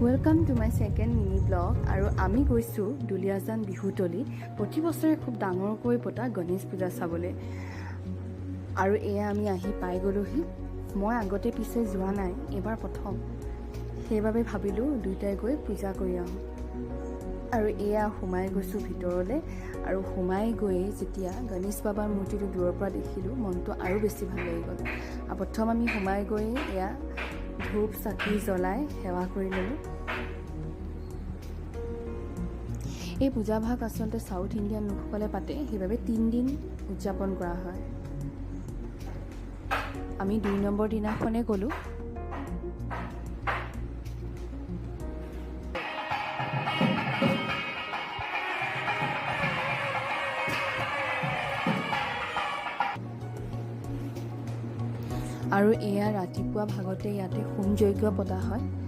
Welcome to my second mini vlog. আৰু আমি গৈছোঁ দুলীয়াজান বিহুতলী, প্ৰতি বছৰে খুব ডাঙৰকৈ পতা গণেশ পূজা চাবলৈ। আৰু এয়া আমি আহি পাই গ'লোহি। মই আগতে পিছে যোৱা নাই, এইবাৰ প্ৰথম। সেইবাবে ভাবিলোঁ দুয়োটাই গৈ পূজা কৰি আহোঁ। আৰু এয়া সোমাই গৈছোঁ ভিতৰলৈ। আৰু সোমাই গৈয়ে যেতিয়া গণেশ বাবাৰ মূৰ্তিটো দূৰৰ পৰা দেখিলোঁ, মনটো আৰু বেছি ভাল লাগি গ'ল। আৰু প্ৰথম আমি সোমাই গৈয়ে এয়া ধূপ চাকি জ্বলাই সেৱা কৰি ল'লোঁ। এই পূজাভাগ আচলতে চাউথ ইণ্ডিয়ান লোকসকলে পাতে, সেইবাবে 3 দিন উদযাপন কৰা হয়। আমি 2 নম্বৰ দিনাখনে গ'লোঁ। আৰু এয়া ৰাতিপুৱা ভাগতে ইয়াতে হোম যজ্ঞ পতা হয়।